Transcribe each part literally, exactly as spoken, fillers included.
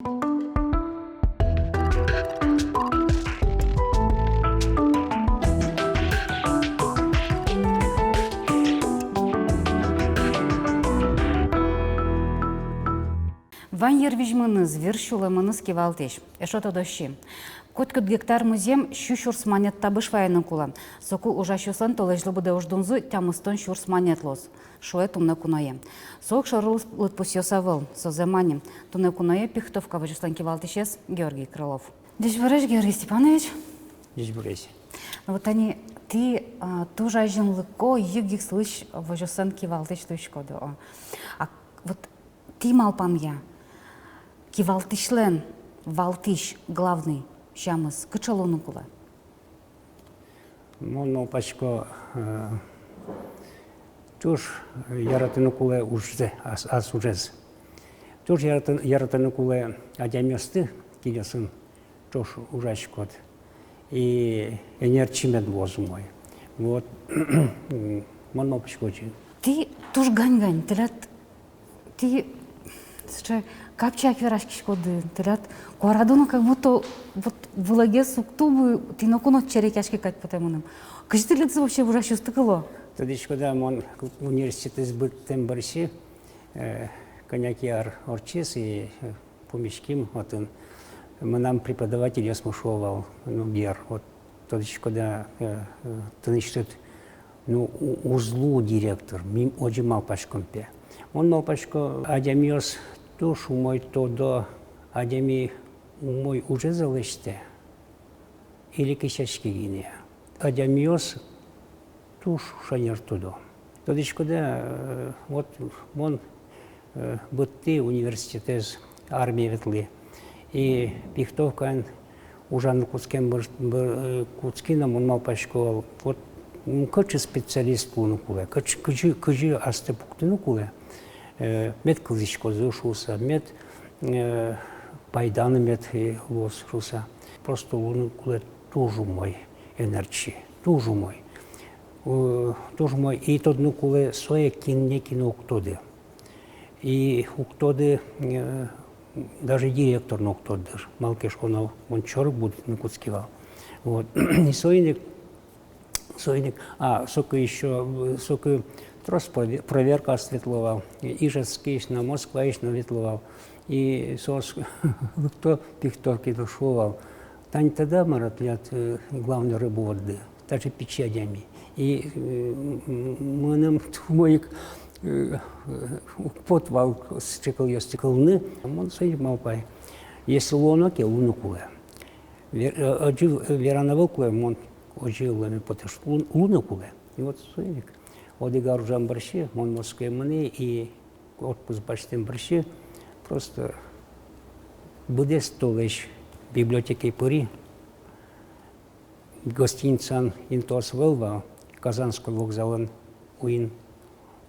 Вань йырвизьмыныз, вир сюлэмыныз кивалтӥсь. Эшшо тодосчи. Котькуд гектар музъем сю сюрс манет табыш вайыны кулэ. Соку ужасьёслэн толэзьлы быдэ уждунзы тямыстон сюрс манет луоз, шуэ туннэ куное. Со огшоры лыдпусъёс ӧвӧл, созэ манем. Туннэ куное Пихтовка возёслэн кивалтӥсез Георгий Крылов. Ӟечбуресь, Георгий Степанович. Ӟечбуресь. Ну вот тани тӥ, а, туж азинлыко йыг-йыг сылӥсь возёслэн кивалтӥсь луиськоды, о. А вот тӥ малпамъя, кивалтӥсьлэн валтӥсь, главный сямыз кыӵе луыны кулэ? Мон малпасько, э, туж яратыны кулэ ужзэ, ас, ас ужез. Туж яратын-, яратыны кулэ адямиосты, кинъёсын ӵош ужаськод. И энерчи мед луоз умой. Вот. Мон малпасько озьы. Тӥ туж гань-гань, тӥляд, тӥ сыӵе капчи ик вераськиськоды, тӥляд куарадоно, как будто вот вылэгес уг тубы, тӥ ноку но черекъяське кадь потэ мыным. Кызьы тӥледыз вообще ужасьёсты кыло? Тодӥськод-а, мон университетэз быдтэм бӧрсьы, э, кӧня ке ар ортчиз, и, э, пумиським отын. Мынам преподавательёсмы шуо вал: «Ну, Гер, вот, тодӥськод-а, э, э, тынэсьтыд, ну, у-, уз лу директор, ми озьы малпаськом, пе». Мон малпасько, адямиос туж умой тодо, адями умой ужез-а лэсьтэ, или кесяське гинэ. Адямиос туж шонер тодо. Тодӥськод-а, э, вот мон, э, быдтӥ университетэз, армие ветлӥ. И Пихтовкаын ужаны кутскем быр-, быр-, э, кутски но, мон малпасько вал, вот, м, кыӵе специалист луыны кулэ, кыӵ-, кызьы, кызьы астэ пуктыны кулэ, э, мед кылзӥськозы шуыса, мед, э, пайданы мед, э, луоз шуыса. Просто луыны кулэ туж умой энерчи, туж умой. Э, туж умой. И тодыны кулэ сое, кинэ кинэ уг тоды. И уг тоды, э, даже директор но уг тоды дыр. Малы ке шуоно, мон чорыг будэтыны кутски вал. Вот. И соин ик, соин ик, а, соку ещё, соку трос прове-, проверкаос ветло вал. Ижевскысь но, Москваысь но ветло вал. И соос лыкто Пихтовкае но шуо вал: «Тань тӥляд, мар-а, тӥляд, э, главный рыбоводды, тӥ же пичи адями». И, э, м-, м-, мыным туж умой ик, э, э, уг поты вал сыӵе кылъёсты кылыны. Мон соин ик малпай: если луоно ке, луыны кулэ. Вер-, э, озьы вераны ӧвӧл кулэ, мон озьы луэме потэ, что лу-, луыны кулэ. И вот соин ик одӥг ар ужам бӧрсьы мон Москвае мынӥ, и отпуск басьтэм бӧрсьы просто быдэс толэзь библиотекае пыри. Гостиницаын интыос ӧвӧл вал, Казанской вокзалын уин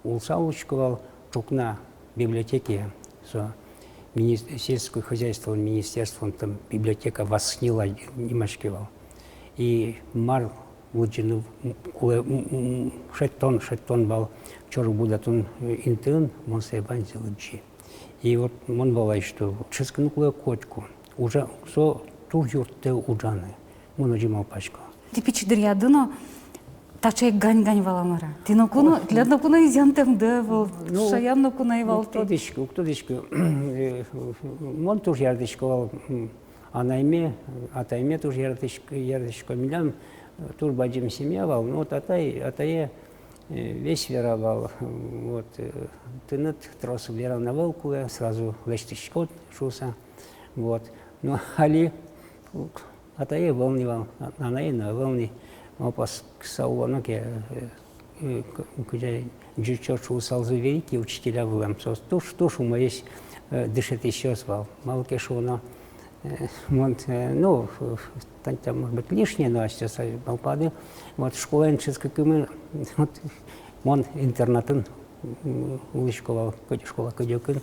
улса улӥсько вал, ӵукна библиотекае, со мини-, сельское хозяйстволэн министерстволэн там библиотека «Васснила» нимаське вал. И мар лыдӟыны кулэ, м, м, шедьтон, шедьтон вал, чорыг будэтон, э, интыын, мон сое ваньзэ лыдӟи. И вот мон валай, что ческыт кулэ котьку. Ужа-, со туж юрттэ ужаны. Мон озьы малпасько. Тӥ пичи дыръяды но таӵе гань-гань вал-а, мар-а? Тӥ ноку но, тӥляд ноку но изъянтэм ӧвӧл, ну, шаям ноку но ӧй вал. Уг тодӥськы, уг тодӥськы. Э, мон туж яратӥсько вал, м, анайме, атайме туж яратӥсько, яратӥсько. Милям, э, туж бадӟым семья вал. Ну, вот атай, атае, э, весь вера вал, вот, э, тыныд трос вераны ӧвӧл кулэ, сразу лэсьтӥськод шуыса. Вот. Но али атае ӧвӧл ни вал, а-, анае но ӧвӧл ни. Малпаськыса улоно ке, э, э, к-, кызьы ӟуч шуысалзы, великие учителя вылэм. Соос туж, туж умоесь, э, дышетӥсьёс вал. Малы ке шуоно, э, мон, э, ну, э, тань та, может быть, лишнее, но асьтэос малпады. Вот школаын ческыкымы, вот мон интернатын, м, улӥсько вал, кыдь-, школа кыдёкын.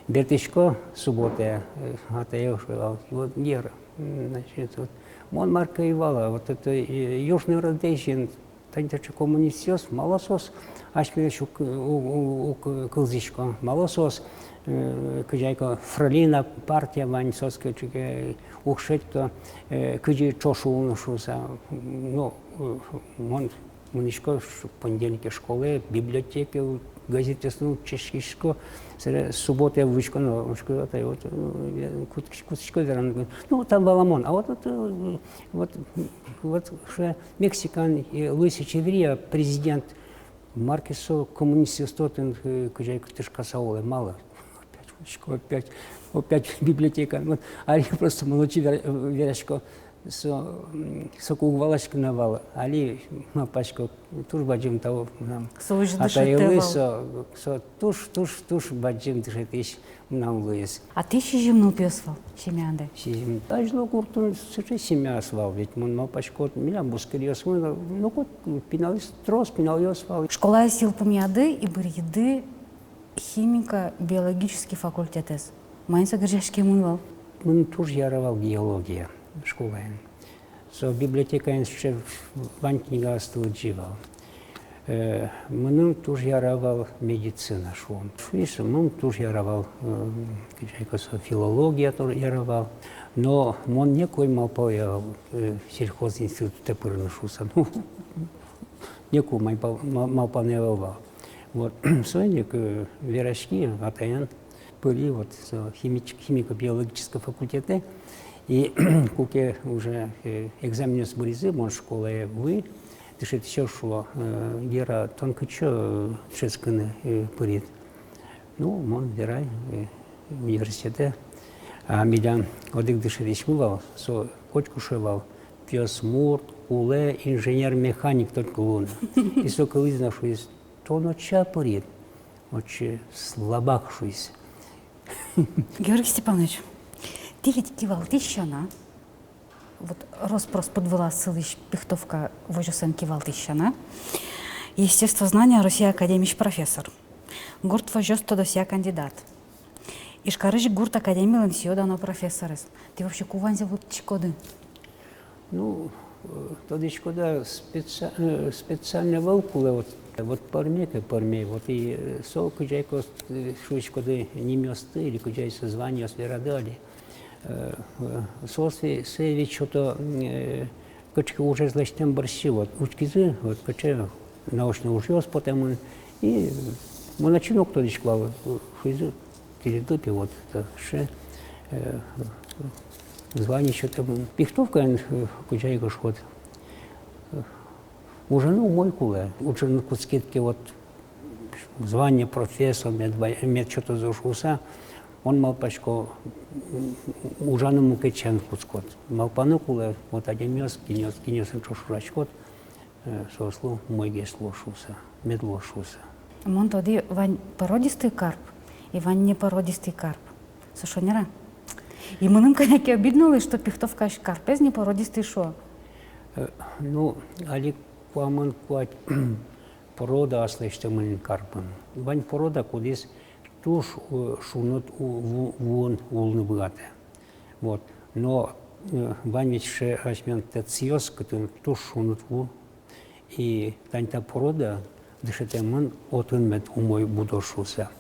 Бертӥсько субботае, э, атае шуэ вал: «Вот, Гера, м, значит, вот, мон мар ке ӧй вала, вот это, э, Южный Радейчын, Тани таӵе коммунистъёс, малы соос асьмелэсь уг, уг, уг, уг кылзӥсько, малы соос, э, кызьы ке фролина партия вань, соос кыӵе ке уг шедьто, э, кызьы ӵош улыны шуыса. Ну, э, мон мынӥсько ш-, понедельнике школае, библиотекае, газетъёсын ческисько, собере субботае вуисько но, шуисько: «Атай, вот, э, кут-, кутӥсько вераны». Ну, там валамон, а вот, вот, э, вот, вот, ше, Мексикаын, э, Луис Эчеверрия, президент, мар ке со коммунистъёсты отын, э, кызьы ке тышкаса улэ, малы. Опять вуисько, опять, опять библиотека. Вот, али просто мон отчы вер-, верасько, со, м, соку уг валаськы на вал, али малпасько, туж бадӟым тау мынам. Со уж атайлы дышетэ вал. Со, со туж, туж, туж бадӟым дышетӥсь мынам луиз. А тӥ сизьым нылпиос вал семьяды? Сизьым. Азьло гуртын сыӵе семьяос вал, ведь мон малпасько, милям бускельёсмы, ну, вот, пиналъёс, трос пиналъёс вал. Школаысь йылпумъяды и быръиды химико-биологический факультетэз. Маин со герӟаськемын вал? Мыным туж яра вал геология школаын. Со библиотекаын сыӵе вань книгаосты лыдӟи вал. Э, мыным туж яра вал медицина, шуом. Шуисько, мыным туж яра вал, э, кызьы ке со филология тоже яра вал. Но мон никогда малпалэ вал, э, сельхозинститутэ пырыны шуыса. Ну, никогда малпа-, ма-, малпанэ ӧвӧл вал. Вот, соин ик, э, вераськи атаен, пыри вот со химич-, химико-биологической факультетэ. И куке уже, э, экзаменъёс быризы, мон школае вуи, дышетӥсез шуэ: «Э, Гера, тон кытчы, э, дышетскыны, э, пырид?» Ну, мон верай, э, университетэ. А милям одӥг дышетӥсьмы вал, со котьку шуэ вал: «Пиосмурт кулэ инженер-механик только луыны». И со кылӥз но шуиз: «Тон отчы пырид, отчы слабак», — шуиз. Георгий Степанович, тӥ ведь кивалтӥсь сяна, вот рос-прос пыд вылаз сылӥсь Пихтовка возёсын кивалтӥсь сяна, естествознания Россия академиысь профессор, гурт возёс тодосъя кандидат, Ижкарысь гурт академилэн сӥё-дано профессорез. Тӥ вообще ку ваньзэ вуттӥськоды? Ну, э, тодӥськоды, специ-, э, специально ӧвӧл кулэ, вот, вот пӧрме ке, пӧрме, вот и, э, со кызьы ке, э, шуиськоды нимъёсты или кызьы ке со званиос верады али. Э, э, соос ве-, сое ведь сёто, э, кыӵе ке ужез лэсьтэм бӧрсьы, вот, учкизы, вот, кыӵе научной ужъёс потэмын. И мон ачим но уг тодӥськы вал, шуизы, тӥледлы пе вот это, ше, э, звание сётэмын. Пихтовкаын, э, кызьы ке шуод, э, ужаны умой кулэ. Ужаны кутскид ке, вот, звание профессор мед ва-, мед сётозы шуыса, мон малпасько, м, ужаны мукет сямен кутскод. Малпаны кулэ, вот, адямиос, кинъёс, кинъёсын ӵош ужаськод, э, соослы умойгес луоз шуыса, мед луоз шуыса. Мон тодӥ, вань породистый карп и вань непородистый карп. Со шонер-а? И мыным кӧня ке обидно луиз, что Пихтовкаысь карпез непородистый шуо. Э, ну, али куамын куать порода аслэсьтымын карпын. Вань порода, кудӥз туж, э, шуныт у-, ву-, вуын улыны быгатэ. Вот. Но, э, вань ведь ше асьмелэн тэцъёс, кытын туж шуныт ву. И тани та порода дышетэмын, отын мед умой будоз шуыса.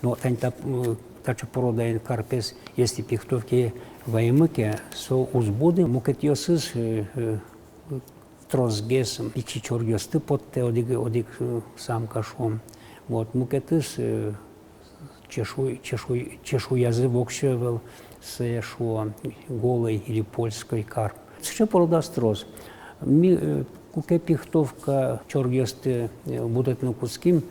Но тани та, э, таӵе породаен карпез, если Пихтовкае ваемы ке, со уз буды, мукетъёсыз, э, э, тросгес пичи чорыгъёсты поттэ, одӥг, одӥг, э, самка, шуом. Вот, мукетыз, э, чешу-, чешу-, чешуязы воксё ӧвӧл, сое шуо голый или польской карп. Сыӵе породаос трос. Ми, э, куке Пихтовка чорыгъёсты, э, будэтыны кутским,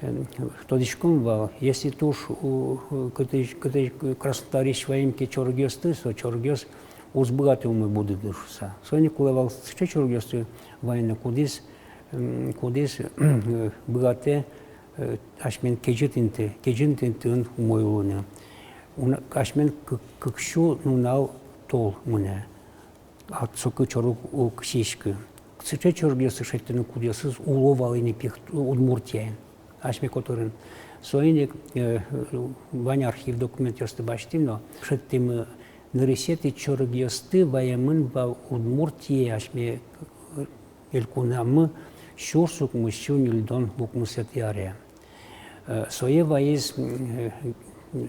э, тодӥськом вал, если туж, у, кытысь, кытысь Краснодарысь ваем ке чорыгъёсты, со чорыгъёс уз быгаты умой будыны шуыса. Соин ик кулэ вал сыӵе чорыгъёсты вайыны, кудӥз, м, кудӥз, э, быгатэ, э, асьмелэн кезьыт инты, кезьыт интыын умой улыны. Уна-, асьмелэн кык-, кык сю нунал тол мынэ. А соку чорыг уг сиськы. Сыӵе чорыгъёсты шедьтыны, кудъёсыз уло вал ини Пихт-, Удмуртиын, асьме котырын. Соин ик, э, вань архив документъёсты басьтӥм но, шедьтӥмы, нырысетӥ чорыгъёсты ваемын вал Удмуртие, асьме, э, элькунамы, Сюрс укмыссю ньыльдон укмысэтӥ аре. Э, сое вайиз, м, э,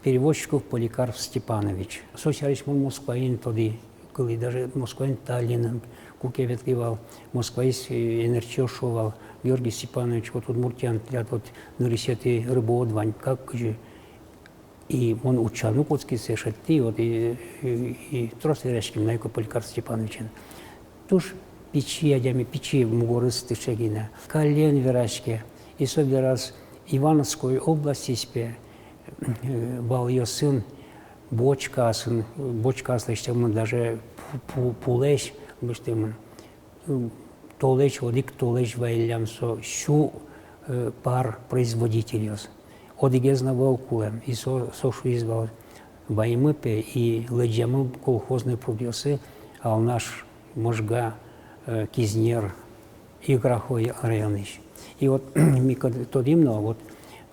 Перевозчиков Поликарп Степанович. Со сярысь мон Москваын тодӥ, кылӥ, даже Москваын, Таллинын, куке ветлӥ вал, Москваысь, э, ӧнерчиос шуо вал: «Георгий Степанович, вот Удмуртиын тӥляд вот нырысетӥ рыбовод вань, как, кызьы?» И мон утчаны кутски, сое шедьтӥ, вот, и, и, и трос вераським на ик Поликарп Степановичен. Туж пичи адями, пичи, мугорыз тыӵе гинэ. Каллен вераське, и со вераз: Ивановской областьысь пе, э, валъёсын, бочкаосын, бочкаос лэсьтэмын, даже пу-, пу-, пулэсь лэсьтэмын. М, толэзь, одӥг толэзь ваиллям со сю, э, пар производительёс. Одӥгез но ӧвӧл кулэм. И со, со шуиз вал: «Ваимы пе и лэзьямы колхозной прудъёсы Алнаш, Можга, э, Кизнер и Грахов районысь». И вот ми кы-, тодӥм но, вот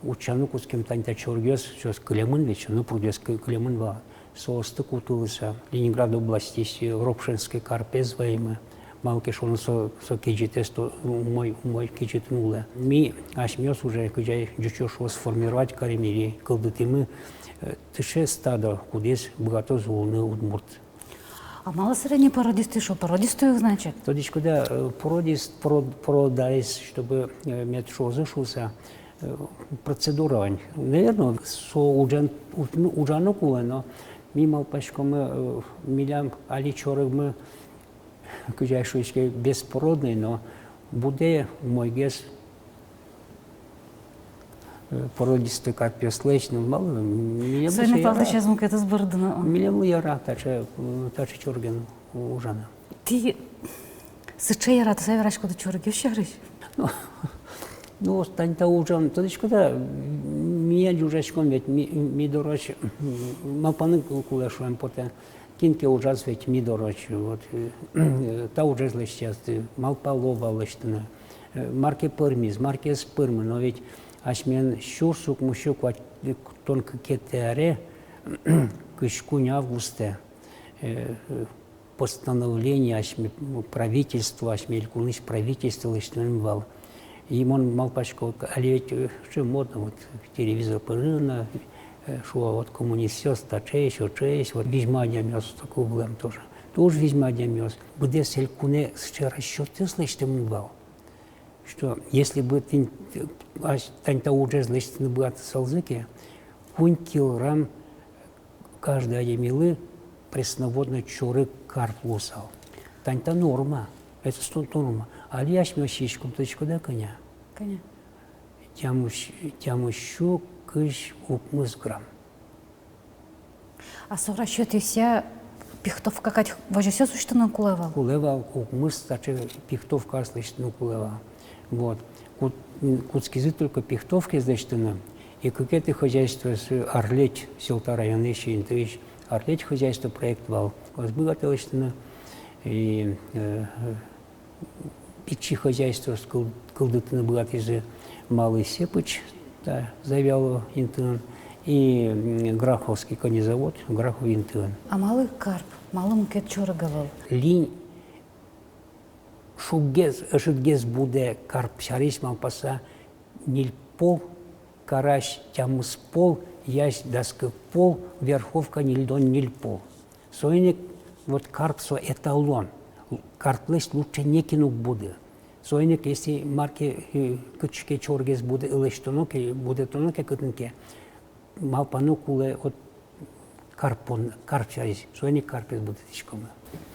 утчаны кутским тани та чорыгъёс, соос кылемын ведь, ну, прудъёс кы-, кылемын вал. Соосты кутылыса, Ленинград областьысь Ропшинской карпез ваимы. Малы ке шуоно, со, со кезьытэз то умой, умой кезьыт ини луэ. Ми асьмеос уже, кызьы ӟучъёс шуо, сформировать карим или кылдытӥмы, э, тыӵе стадо, кудӥз быгатоз улыны удмурт. А малы сыӵе непородистый шуо, породистый ук, значит? Тодӥськоды-а, э, породист, пород-, породаез, чтобы, э, мед шуозы шуыса, э, процедура вань. Наверно, со ужан, уж-, ну, ужаны кулэ, но ми малпаськомы, э, милям али чорыгмы, кызьы шуиське, беспородный, но будэ умойгес, э, породистый карпъёслэсь, ну, малы, милемлы... Соин ик яра. Палтӥсез мукетыз бордын но. Милемлы яра таӵе, э, таӵе чорыген ужаны. Тӥ сыӵе яратыса вераськоды чорыгъёс сярысь? Ну, ну, тани та ужан, тодӥськоды-а, ми али ужаськом ведь, ми, ми дорозь, м, малпаны ку-, кулэ, шуэм потэ. Кин ке ужаз ведь ми дорозь, вот, э, та ужез лэсьтъяз, э, малпало вал лэсьтыны. Э, мар ке пӧрмиз, мар ке ӧз пӧрмы, но ведь асьмелэн сюрс укмыссю куатьтон кыкетӥ аре, кызь куинь августэ, э, э, постановление асьме, ну, правительство, асьме элькунысь правительство лэсьтэмын вал. И мон малпасько, вот, али ведь, э, сыӵе модно, вот, телевизор пыр но, э, шуо, вот, коммунистъёс таӵеесь, сёӵеесь, вот, визьмо адямиос соку вылэм тоже. Туж визьмо адямиос. Быдэс элькунэ сыӵе расчётъёс лэсьтэмын вал, что если бы тӥни, э, ась-, тани та ужез лэсьтыны быгатысалзы ке, куинь килограмм каждый адямилы пресноводной чорыг карп луысал. Тани та норма. Это что норма. Али асьмеос сиськом, тодӥськоды-а, кӧня? Кӧня? Тямыс, тямыссю кызь укмыс грамм. А со расчётъёсъя пихтовка кадь возёсъёс усьтыны кулэ вал? Кулэ вал, укмыс таӵе пихтовкаос лэсьтыны кулэ вал. Вот. Кут-, м, кутскизы только пихтовкаез лэсьтыны. И кыкетӥ хозяйствоез, э, Арледь, Сьӧлта районысь, интыысь Арледь хозяйство, проект вал. Ӧз быгатэ лэсьтыны. И, э, пичи хозяйствоос кыл-, кылдытыны быгатӥзы Малый Сепыч, та Завьялово интыын, и, м, Граховский конезавод, Грахов интыын. А малы карп, малы мукет чорыг ӧвӧл? Линь шуггес, ӧжытгес будэ карп сярысь малпаса, ньыль пол карась, тямыс пол ясь, дас кык пол верховка, ньыльдон ньыль пол. Соин ик вот карп со эталон. Карплэсь лучше нокин уг буды. Соин ик если мар ке, э, кыӵе ке чорыгез буды, лэсьтоно ке, будэтоно ке кытын ке, малпано кулэ вот карпон, карп сярысь, соин ик карпез будэтӥськомы.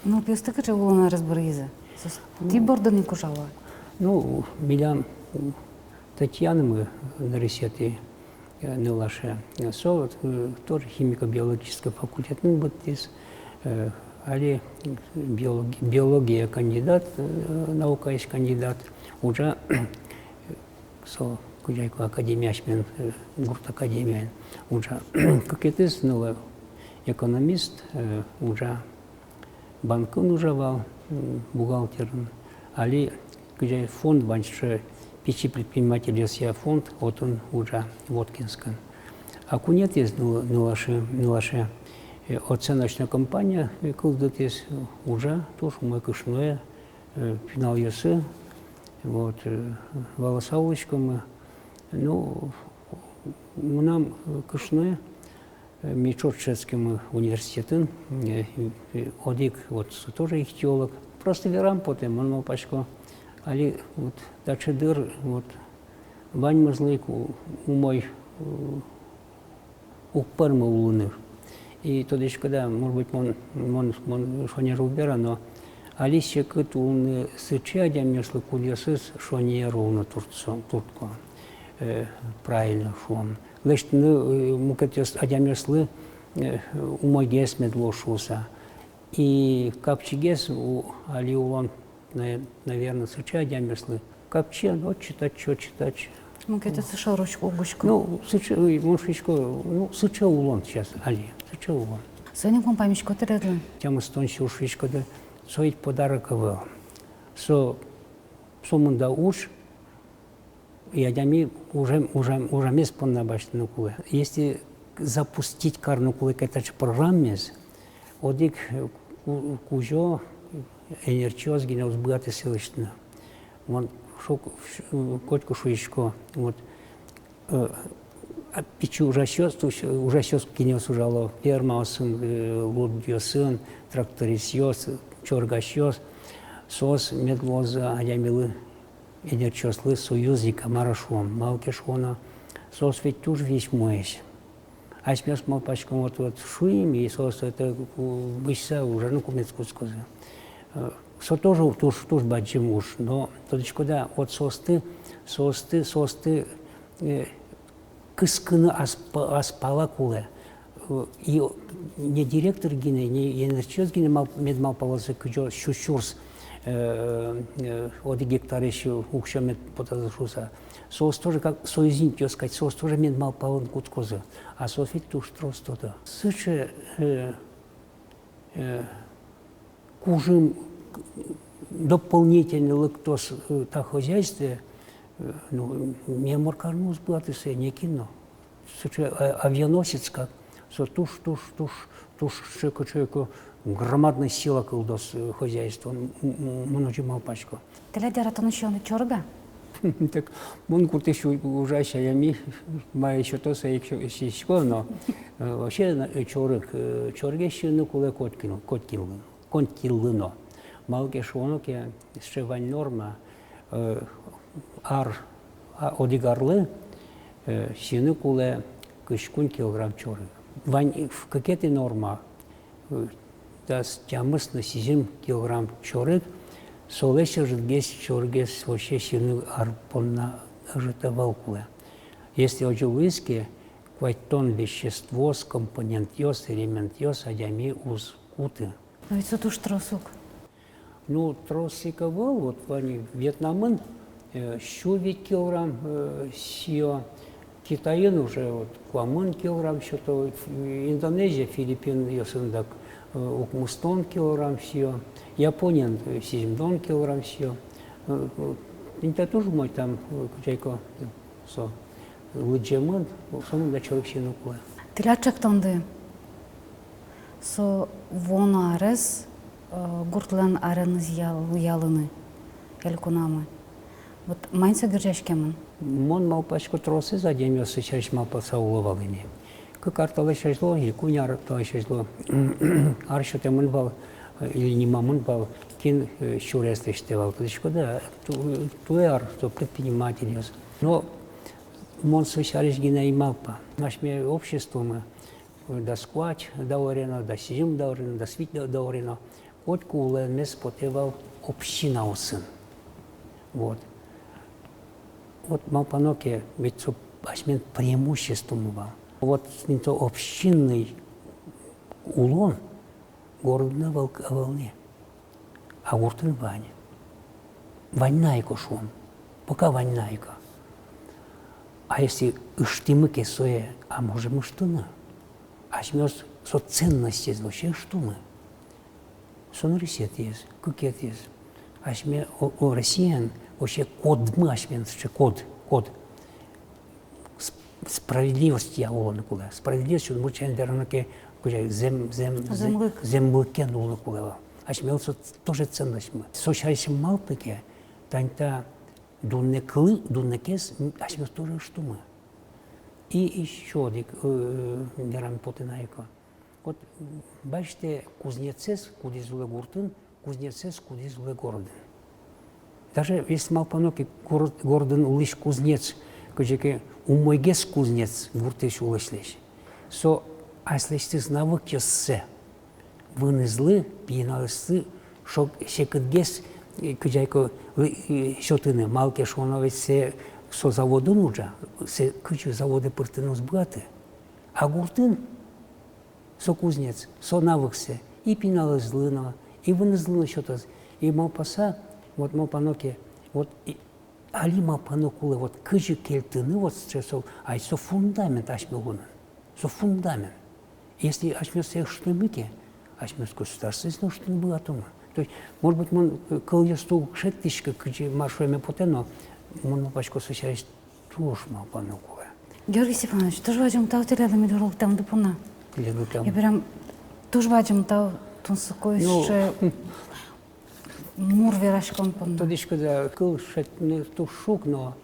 Ну, пе, тӥ кыӵе улон арез быръизы? Соос тӥ бордын ик ужало-а? Ну, милям, м, Татьянамы нырысетӥ, э, нылаше. Со вот, э, тоже химико-биологической факультетын быдтӥз, э, али биолог-, биология кандидат, э, наукаысь кандидат. Ужа со Кузяйко академиясь мен, э, гурт академияын ужа. Кыкетӥез нылы экономист, э, ужа, банкын ужа вал, м, бухгалтерын. Али кызьы фонд вань сыӵе, пичи предпринимательёсъя фонд, отын ужа, Воткинскын. А куинетӥез ныл-, нылаше, нылаше, э, оценочной компания, э, кылдытӥз, ужа, туж умой кышное, э, пиналъёсы, Вот, э, валаса улӥськомы. Ну, мынам, э, кышно, э, ми ӵош дышетскимы университетын, э, э, одӥг, вот, со тоже ихтиолог. Просто верам потэ, мон малпасько, али вот таӵе дыр, вот, ваньмызлы ик у-, умой, э, уг пӧрмы улыны. И тодӥськод-а, может быть, мон, мон, мон шонер уг вера, но али секыт улыны сыӵе адямиослы, кудъёсыз шонер улыны туртско, туртско, э, правильно шуом. Лэсьтыны, э, мукетъёс адямиослы, э, умойгес мед луоз шуыса. И капчигес у-, али улон, на-, наверно, сыӵе адямиослы. Капчи, отчы-татчы, отчы-татчы. Мукетыз шорысь уг учко. Ну, сыӵе, ой, мон шуисько, ну, сыӵе улон сейчас али, сыӵе улон. Соин ик мон паймисько тӥледлы. Тямыстон сюрс, шуиськоды, со ведь подарок ӧвӧл. Со, со мында уж, и адями ужем, ужем, ужемез понна басьтыны кулэ. Если запустить карыны кулэ ке таӵе программаез, одӥг, э, ку-, кузё, ӧнерчиос гинэ уз быгаты сое лэсьтыны. Мон шок-, ш-, э, котьку шуисько, вот, э, а пичи ужасьёс, туж, ужасьёс, кинъёс ужало фермаосын, э, лудъёсын, трактористъёс, чорыгасьёс, соос мед луозы адямилы, ӧнерчиослы союзник, а мар шуом, малы ке шуоно, соос ведь туж визьмоесь. Асьмеос малпаськом, вот, вот шуим, и соос это, у, бызьыса ужаны кумет кутскозы. Э, со тоже туж, туж бадӟым уж, но тодӥськод-а, вот соосты, соосты, соосты, э, кыскыны ас па-, ас пала кулэ. Э, и не директор гинэ, не ӧнерчиос гинэ мал-, мед малпалозы, кызьы сю сюрс, э, э, одӥг гектарысь уксё мед потазы шуыса. Соос тоже как союзникъёс кадь, соос тоже мед малпалыны кутскозы. А соос ведь туж трос тодо. Сыӵе, э, э, кужым дополнительно лыктоз, э, та хозяйстве, э, ну, номыр карыны уз быгаты сое нокин но. Сыӵе, э, авианосец как, со туж, туж, туж, туж сыӵе, кыӵе ке громадной сила кылдоз, э, хозяйствоын, м-, м-, мон озьы малпасько. Тӥляд яратоно сиён чорыг-а? Так, мон гуртысь у-, ужась адями, мае сёто, сое ик сё-, сисько, но, э, вообще, на-, э, чорыг, э, чорыгез сиыны кулэ коть кин-, коть кинлы но. Коть кинлы но. Малы ке шуоно ке, сыӵе вань норма, э, ар, а, одӥг арлы, э, сиыны кулэ кызь куинь килограмм чорыг. Вань ик кыкетӥ норма, э, дас тямыс но сизьым килограмм чорыг, солэсь ӧжытгес чорыгез вообще сиыны ар понна ӧжыт ӧвӧл кулэ. Если озьы луиз ке, куатьтон веществоос, компонентъёс, элементъёс адями уз куты. Но ведь со туж трос ук. Ну, трос ик ӧвӧл, вот вань Вьетнамын, э, сю вить килограмм, э, сиё, Китайын уже вот куамын килограмм сёто, Индонезия, Филиппинъёсын дак, э, укмыстон килограмм сиё, Япониын, э, сизьымдон килограмм сиё. Э, э, интыяз туж умой там, э, кыӵе ке, э, со лыдӟемын, со мында чорыг сиыны кулэ. Тӥляд ӵектонды со вуоно арез, э, гуртлэн ареныз ял-, ялыны элькунамы. Вот маин со герӟаськемын? Мон малпасько, тросэз адямиос со сярысь малпаса уло вал ини. Кык ар талэсь азьло, и куинь ар талэсь азьло ар сётэмын вал, э, или нимамын вал, кин, э, сюрес лэсьтэ вал, тодӥськод-а, ту-, туэ ар, со предпринимательёс. Но мон со сярысь гинэ ӧй малпа. Асьме обществомы, э, дас куать даурено, дас сизьым даурено, дас вить да-, даурено. Котьку улэмез потэ вал общинаосын. Вот. Вот малпано ке, ведь со асьмелэн преимуществомы вал. Вот тӥни со общинный улон городын ӧвӧл, ӧвӧл ни. А гуртын вань. Вань на ик, шуом. Пока вань на ик. А если ыштӥмы ке сое, а можем ыштыны. Асьмеос со ценностез вообще ыштомы. Со нырысетӥез, кыкетӥез. Асьме, о, о, Россиын вообще кодмы асьмелэн, сыӵе код, код. С-, справедливостья улыны кулэ. Справедливость, удмурт сямен верано ке, кызьы, зэм-, зэм-, зэ-, зэмлык. Зэмлыкен улыны кулэ вал. Асьмелэн со тоже ценностьмы. Со сярысь малпы ке, тани та Дунне кылы, дуннекез асьмеос тоже ыштомы. И ещё одӥг, э, верам потэ на ик. Вот, м, басьтэ кузнецез, кудӥз улэ гуртын, кузнецез, кудӥз улэ городын. Даже если малпано ке, город, городын улӥсь кузнец кыӵе ке умойгес кузнец гуртысь улӥсьлэсь, со аслэсьтыз навыкъёссэ вынызлы, пиналызлы шок-, секытгес, э, кыӵе ке, э, сётыны, малы ке шуоно, ведь сое, со заводын ужа, сое кыӵе заводэ пыртыны уз быгаты. А гуртын со кузнец, со навыксэ и пиналызлы но, и вынызлы но сётоз. И малпаса, вот малпано ке, вот и али малпано кулэ, вот кызьы кельтыны вот сыӵе со, ай, со фундамент асьме улонын, со фундамент. Если асьмеос сое ыштомы ке, асьмеос государствоез но ыштыны быгатомы. То есть, может быть, мон, э, кылъёсты уг шедьтӥськы, кызьы, мар шуэме потэ, но мон малпасько, со сярысь туж малпано кулэ. Георгий Степанович, туж бадӟым тау тӥледлы милемлы лыктэмды понна. Тӥледлы тау. Я, прям туж бадӟым тау тунсыко, ну, эшшо мур вераськон понна. Тодӥськоды, кыл шедьтыны туж шуг, но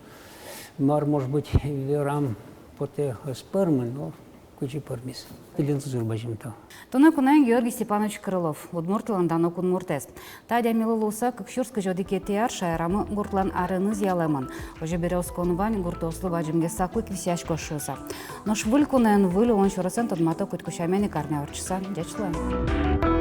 мар, может быть, верам потэ, ӧз пӧрмы, но кызьы пӧрмиз. Тӥледлы зур бадӟым тау. Туннэ куноын Георгий Степанович Крылов, Удмуртилэн дано кунмуртэз. Та адямилы луыса, кык сюрс кызь одӥгетӥ ар шаерамы гуртлэн арыныз ялэмын. Озьы бере оскон вань, гуртъёслы бадӟымгес саклык висъяськоз шуыса. Нош выль куноын выль улон сюресэн тодмато куать кузь сямен ик арня ортчыса. Ӟеч луэ.